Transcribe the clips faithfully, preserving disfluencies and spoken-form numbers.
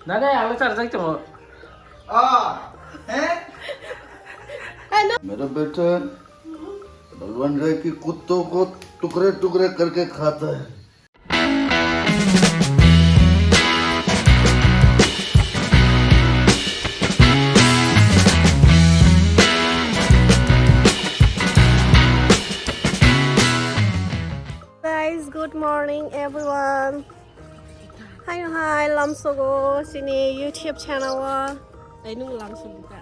Nana, ang charjak tongo. Ah, eh? Mera beta balwan rai ki kutto ko tukre tukre karke khata hai. Guys, good morning everyone. Hi, hi, lamsogo chini YouTube channel o. Ai, nung lamsogo ka?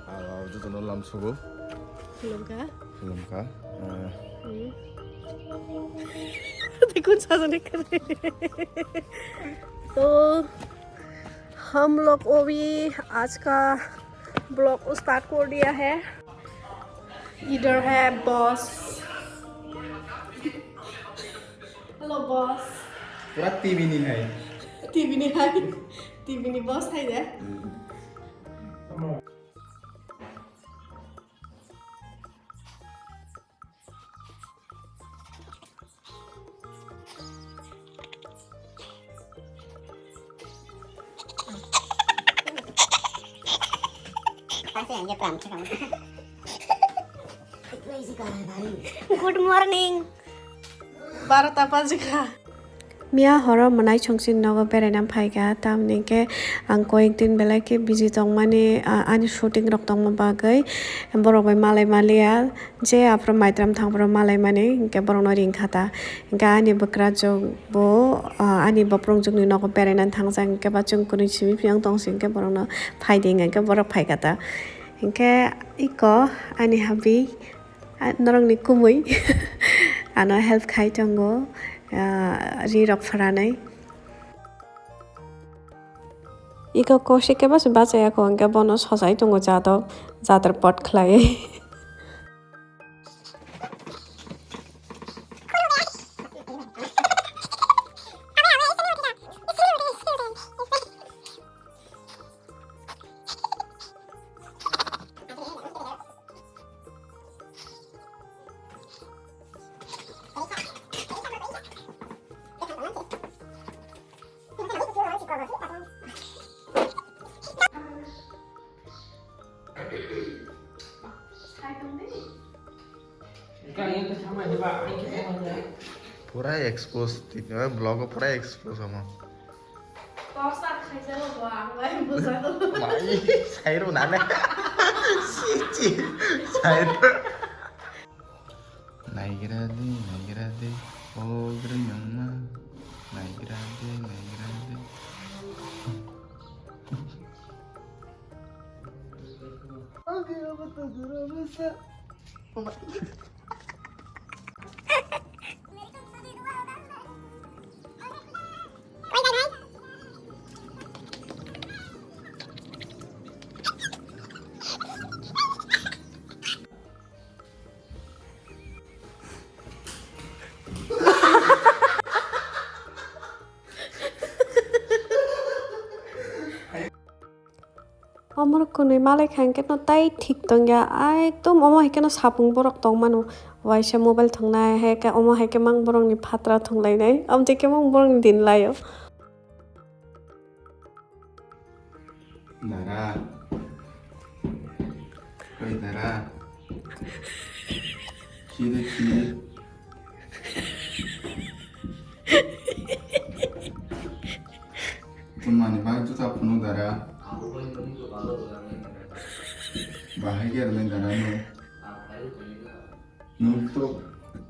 Ah, jotono lamsogo. Khulumkha. Khulumkha. Ah. Hmm. Dekun sajane kare. To, hum log abhi aaj ka vlog start kar diya hai. Idhar hai boss. Hello, boss. Pura T V ni hai. T V ni hai. T V ni boss hai de. Good morning. Barota bajikha. Miya horo mwnai chwngsini nogo beraina phaikha, tamni hwnkhe ang koyek din belai khe busy tongmani, ah, ani shooting rok tongma bagwi borok bai malai maliya. Je aphuru maitram thangphuru malaimani, hinkhe borokno ringkha ta. Hinkhe ani bwkrajwk bo, ah, ani bophrongjwkni nogo beraina thangjak, hinkhe ba chwng kwnwi simi phiyang tong si, hinkhe borokno phaidi hinkhe borok phaikha ta. Hinkhe iko ani habi, ah, norokni kumui ano help khai tongo, ah, ri rok phranai. Iko kosik khe basi bachaya kho, hinkhe bono sojai tongo jado, jador pot khlai. Pura expose, tini vlog o pura expose omo. Torsa khaijalo bo ang bai bujalo. Bai, sairo nane. Si, si, sairo. Naigra de, naigra de, o grwng nangma. Naigra de, naigra de. Omorok kwnwi malai kha, hinkhe no tai thik tongya. Ekdom omo hai kheno sapung borok tongmano. Waisa mobile thwngnai, hai khe omo hai khe mang borokni phatra thwnglainai. Amtwi khe mang borokni din laio. Dara. Oi, dara. Chiri, chiri. Kunmani bai juta phunu dara. Bahai gerle dara no. Nung to,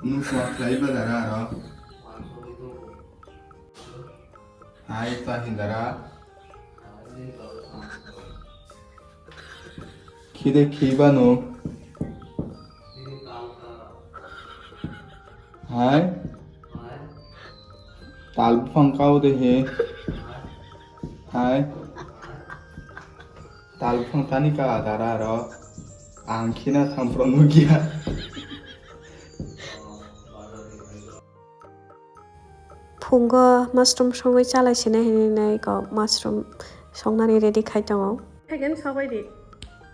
nung swa khlai ba dara aro. Hai ta hin dara. Khide khiba no. Hai. Tal buphang kau de he. Hai. Tal buphang tani ka dara aro. Ang khina thampro nugya. Phungo mushroom songwi chalai sini hinwi nai ko mushroom songnani ready khai tongo. Second sobai di.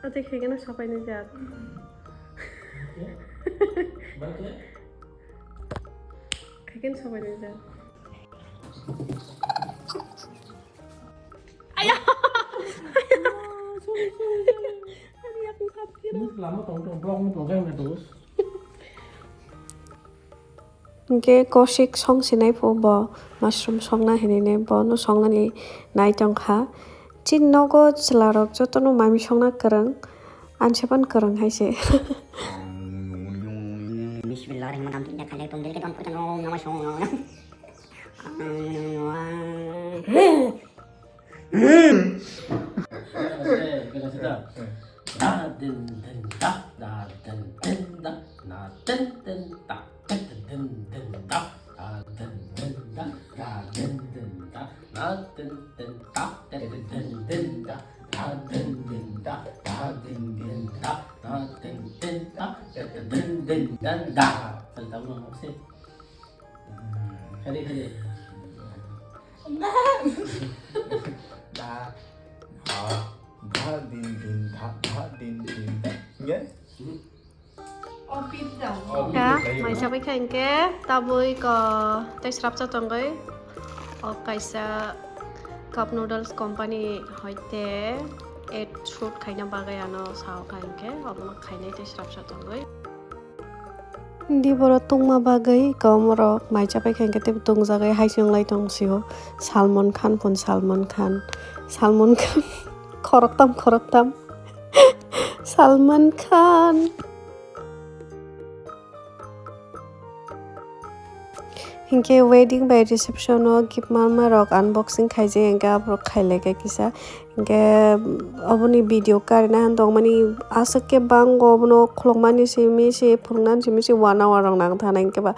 Ate second sobai ni jat. Second sobai ni jat. Lama tong tong, vlog no tong khe wngkha dos. Hingke Kosik song sinai pho bo mushroom songna hinui ne bono songnani nai tong kha. Chini nogo chwla rok jotono mami songna kwrwng, anse pan kwrwng hai se. Bismillahirrahmanirrahim. Khainai tong diri khe tong khe tong nama song. Da din din da, da din din da, na din din da, da din din da, da din din da, da din din da, na din din da, da din din da, da din din da, da din din da, na din din da, da din din da, da. Sal tahu nama sih. Khadi, khadi. Da, da, da, din, din, da, da, din, din, da. Nge? Ya, maisa bai kha hingke tabui ko tei srapsa tongoi. O kaisa cup noodles company hoite ad shoot khaina bagwi ano sao kha hingke obono khainai tei srapsa tongoi. Di borok tungma bagwi kom rok mai chapai kha hingke tei tungjagwi hai se wnglai tong sio Salman Khan pun Salman Khan Salman Khan khoroktam khoroktam Salman Khan. Hinkhe wedding bai reception o gift manma rok unboxing khaijak hinkhe aborok khailaikha kisa. Hinkhe oboni video karina han tongmani aswk khe bango obono khulukmani simi se phunuknani simi se one hour rok nang thana hinkhe ba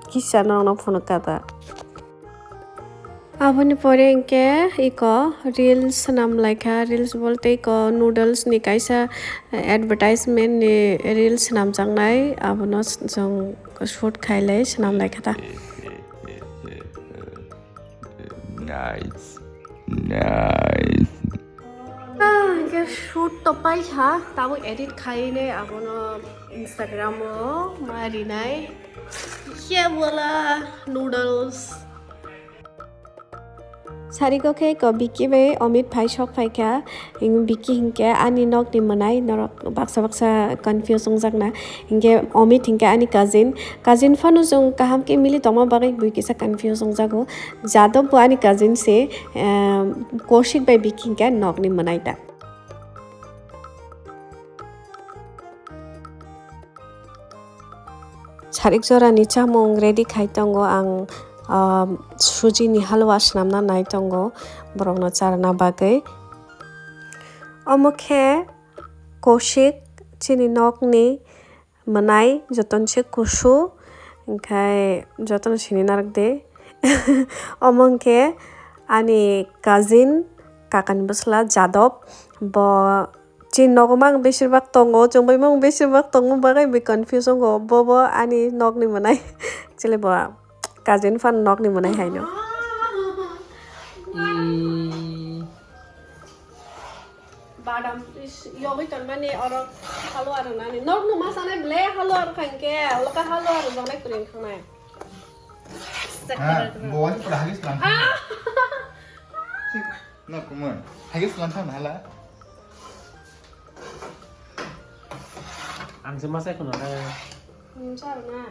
kisa norokno phunukha ta. Aboni pore hinkhe eko reels swnam laikha, reels bolte eko noodles ni kaisa advertisement ni reels swnamjaknai, abono chwng shoot khailai swnam laikha ta. Nice. Nice. Ah, hinkhe shoot to paikha, tabuk edit khaine abono Instagram o ma rinai. Khe bola noodles. Sarigo khe ko Vicky bai Amit phai sok phaikha. Ing Vicky hinkhe ani nokni mwnai, norok baksa baksa confuse wngjakna. Hinkhe Amit hinkhe ani cousin. Cousin phano chwng kaham khe mili tongma bagwi bui kisa confuse wngjago. Jadab bo ani cousin se, em, Kosik bai Vicky hinkhe nokni mwnai ta. Sarik jorani chamung ready khai tongo ang, um, sujini halwa swnamna nai tongo borokno charna bagwi. Omo khe Kosik chini nokni mwnai jotono se kusu, hinkhe jotono sini narwk de. Omo hinkhe ani cousin kakani bwsla Jadab, bo chini nogo mang besir bak tongo, chwng bai mang besir bak tongma bagwi bui confuse wngo, bo bo ani nokni mwnai. Actually bo cousin fan nokni mwnai haino. Badam is yogwi tonmani oro halwa rwnani. Norokno ma sanai ble halwa rwkha hinkhe, oloka halwa rwjaknai kwrwi wngkhanai. Ha, bo wani pura hagis lang. Ah! No, kumar. Hagis lang thang hala. Ang se masai khuna na. Hmm, sa rwna.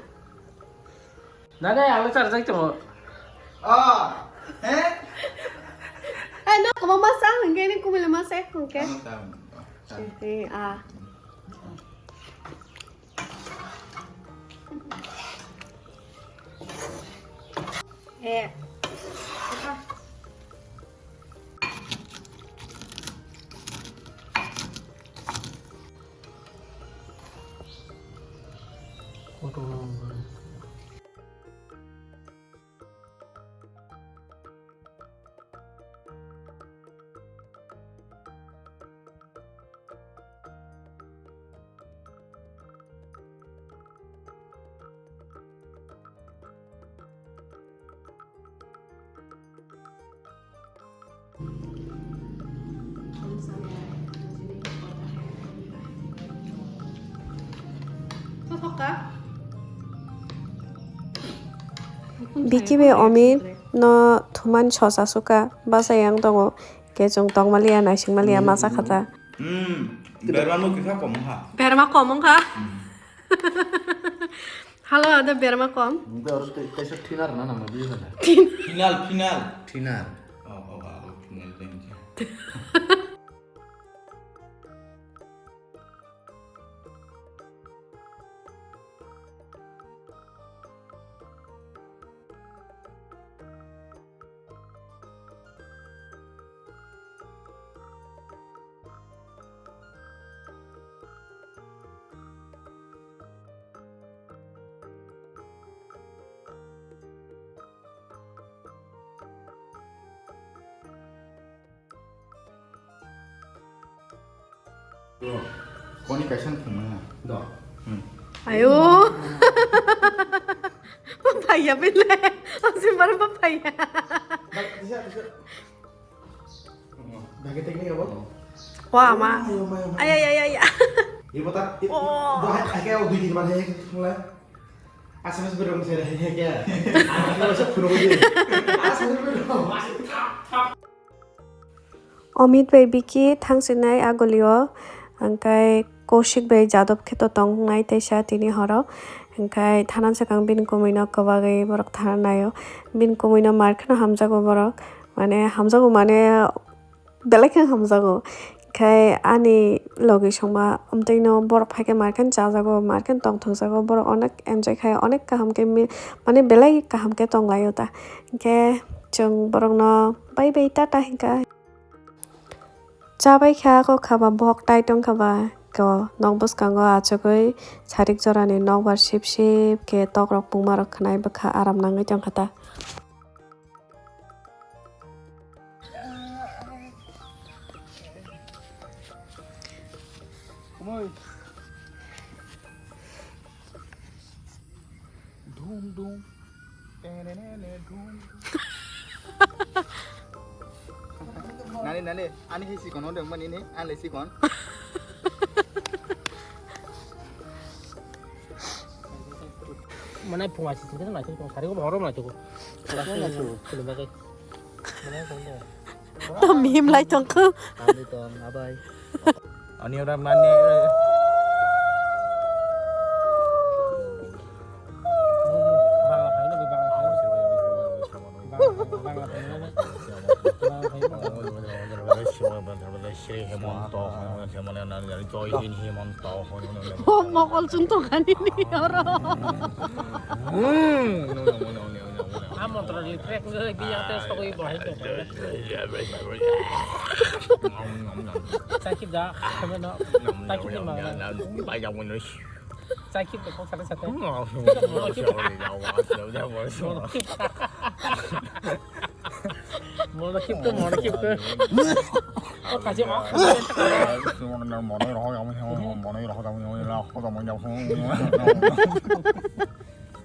Nana, ang le charjak tongo. Ah, eh? Eh, no, kamo masa ang hingke ni kumile masa ek hingke. Ano tam. Sisi, ah. Eh. Apa? Biki bai Omi no thumani sosa suka basa yang tongo, khe chwng tongmaliya, naisingmaliya, ma cha kha ta. Hmm. Berma no kisa kom ha. Berma kom wngkha. Halo, ada berma kom. Nda oro tei kaisa thinner na nama bini hada. Final, final. Thinner. Oh, oh, oh, final thank you. Koni kaisa phungnai na. Do. Hmm. Ayo. Papaya bile. Asim baru papaya. Dak, disa, disa. Dagi teknik apa? Wah, ma. Ayo, ayo, ayo. Ay, ay, ay, ay, ay. Ibu tak, i-, Oh. Dua, ay, kayak dua, tiga, empat, ya, mulai. Asal sebenarnya saya dah, ya, ya. Asal sebenarnya. Asal sebenarnya. Amit bai Biki thangsinai agulio, hwnkhe Kaushik bai Jadab khe to tongnai teisa tini horo, hwnkhe thanan swkang bini kumui no kwbagwi borok thana naio, bini kumui no mar kheno hamjago borok, mane hamjago mane belai khe hamjago, hwnkhe ani logi songma amtwi no borok phaikhe mar kheno chajago, mar kheno tongthokjago, borok onek enjoy khai, onek kaham khe mi-, mane belai kaham khe tonglaio ta, hwnkhe. Chwng borokno bye bye tata hinkha. Chabai kha kok khaba bok tai tong khaba ko nok bwskango achugwi sarik jorani nokbar sip sip khe tokrok pungmarok khwnai bwkha aram nangwi tong kha ta. Dhum dhum. Tenenene dhum dhum. Nani, nani, ani hi sikon, ode mani ni, ani sikon. Mana phung asi sini na, sini sari ko bahoro mana tu. Mana tu. Belum pakai. Mana tu. To mihim lai tongkho. Ani tong abai. Ani ora mane. Hemanta, Joy Hind Hemanta. Mokol chwng tongkha nini oro. Hmm. A mantra ni track ni biya te sogwi bahai tong. Sakit dah, kami no. Sakit ni mana? Sakit tu kau sakit sakit. Mono kip tu, mono kip tu. Oh, kasih oh.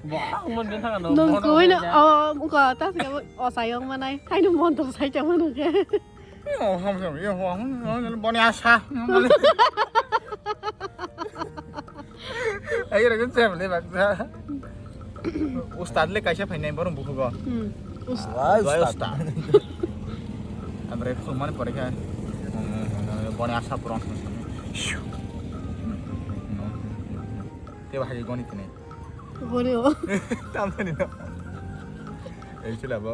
Nwng kwbui no, o, wngkha, ta se khe osai wng manai, haino montor sai tongmano khe. Boni asa. Ai, rega chem le baksa. Ustad le kaisa phainai borong bukhugo. Hmm. Us- Wai, ustad. Amre khulmani pore khe, boni asa puron. Tei bahai goni tini. Goni o. Tamani no. Ei chila bo.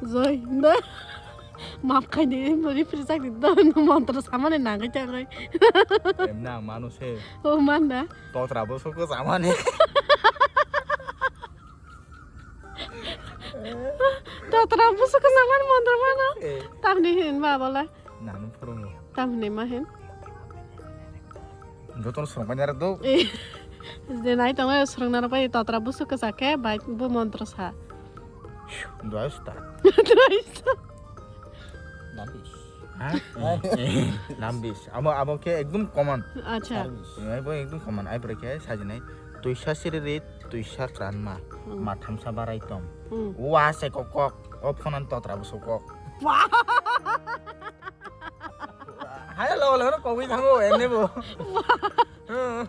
Joy, na. Map khai di, bori prijak di, do, no montor samani nangwi tangwi. Em na, manu se. O man na. Totra bo soko samani. Totra bo soko samani montor mano. Eh. Tamni hin ma bola. Nanu phurungo. Tamni ma hin. Jotono swrwngmani aro do. Eh, je nai tongo swrwngna rok bai totra busuk kwchak khe bai bo montro sa. Dwai usta. Dwai usta. Lambis. Ha? Lambis. Abo, abo khe ekdum common. Acha. Lambis. Ai bo ekdum common. Ai bwrwi khe sajinai. Twisa siriri, twisa kranma. Hmm. Mathamsa barai tong. Hmm. Wa se kok kok. O phonan totra busuk kok. Wah. Hai lo lo kogwi thango enne bo.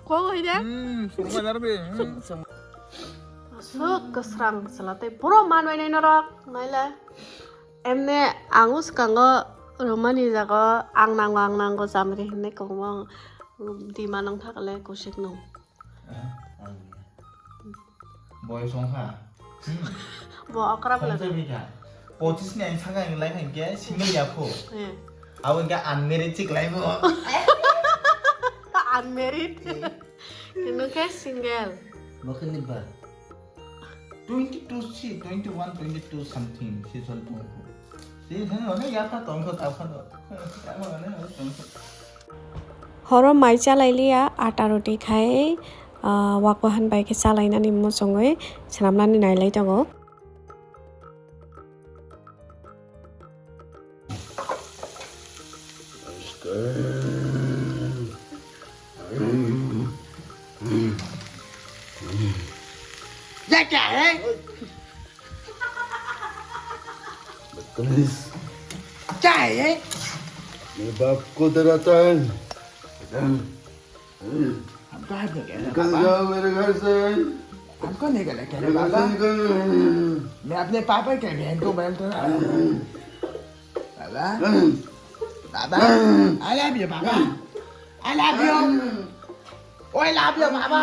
Kogwi de? Hmm, sung bajar be. Hmm. Aswk kwsrang chwla tei puro manwi nai norok naile. Emne ang swkango Romani jago ang nango, ang nango, Jamri hinwi kongmo dima nang thakle kusik nung. Boyos wngkha. Bo okra bela. Pochis ni ang saka ang lai hinkhe single ya pho. Abo hinkhe unmarried chik lai bo. Unmarried. Kunu khe single. Bo khe ni ba. Twenty two si, twenty one, twenty two something si sol tong pho. Si thang one ya ta tong kho ta pho. Tamo one tong kho. Horo mai chalai liya, ata roti khai, ah, wak wahan bai khe chalainani muchungwi swnamnani nailai tongo. ये क्या है? बदतमीज। क्या है ये? मेरे बाप को डराता है। हमको हाथ नहीं कहना निकल पापा। जाओ मेरे घर से। हमको नहीं कहना कहना मेरे घर से पापा। निकल। मैं अपने पापा के बहन को बोलता हूँ। बाबा। बाबा। I love you, Baba. I love you। I love you, Baba.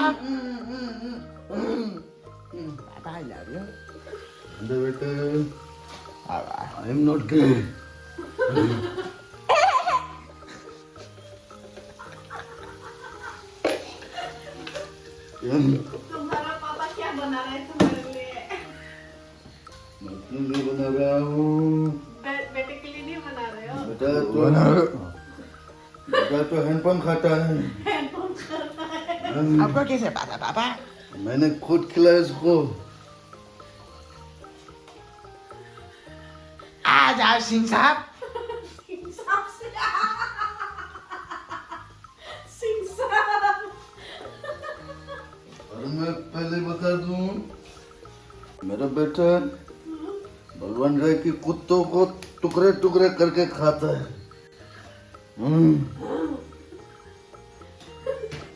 Baba, I love you। बेटा। बाबा। I am not gay। तुम्हारा पापा क्या बना रहा है तुम्हारे लिए? मैं क्यों नहीं बना रहा हूँ? बे-, बेटे के लिए नहीं बना रहे हो? बेटा तो, बना रहे हो। बेटा तो हैंडपंप खाता है। हैंडपंप खाता है। हम्म। आपको कैसे पता, पापा? मैंने खुद खिलाया इसको। आ जाओ सिंह साहब। सिंह साहब से। सिंह साहब। और मैं पहले बता दूं, मेरा बेटा बलवान राय के कुत्तों को टुकड़े टुकड़े करके खाता है। हम्म।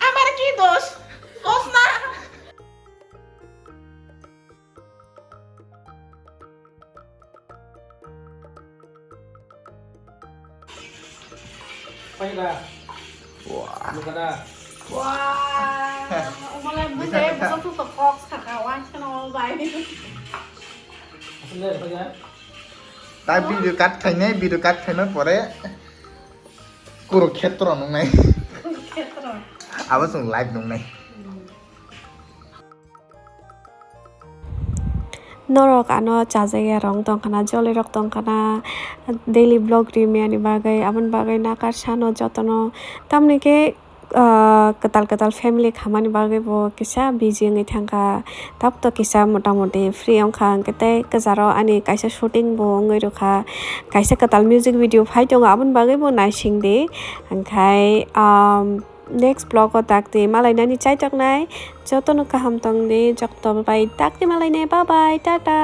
আমার কি দোষ? দোষ না। Wah. Wah. Umalai bujai busa tu kok saka wah chana bai. Asal deh, apa ya? Tai video cut khainai, video cut khaina pore Kurukhetra nungnai. Kurukhetra. Abo chwng live nungnai. Norok ano chajakya rok tongkhana, jolirok tongkhana, daily vlog rimani bagwi, aboni bagwi nakar sano jotono. Tamni khe, ah, kwtal kwtal family khamani bagwi bo kisa busy wngwi thangkha. Tabuk to kisa mota moti free wngkha, hwnkhe tei kwcharo ani kaisa shooting bo wngwi rwkha. Kaisa kwtal music video phai tongo, aboni bagwi bo naising di. Hwnkhe, um, Next vlog o dakti malainani chaitok nai. Jotono kaham tong di, joto bai dakti malainai. Bye bye, tata.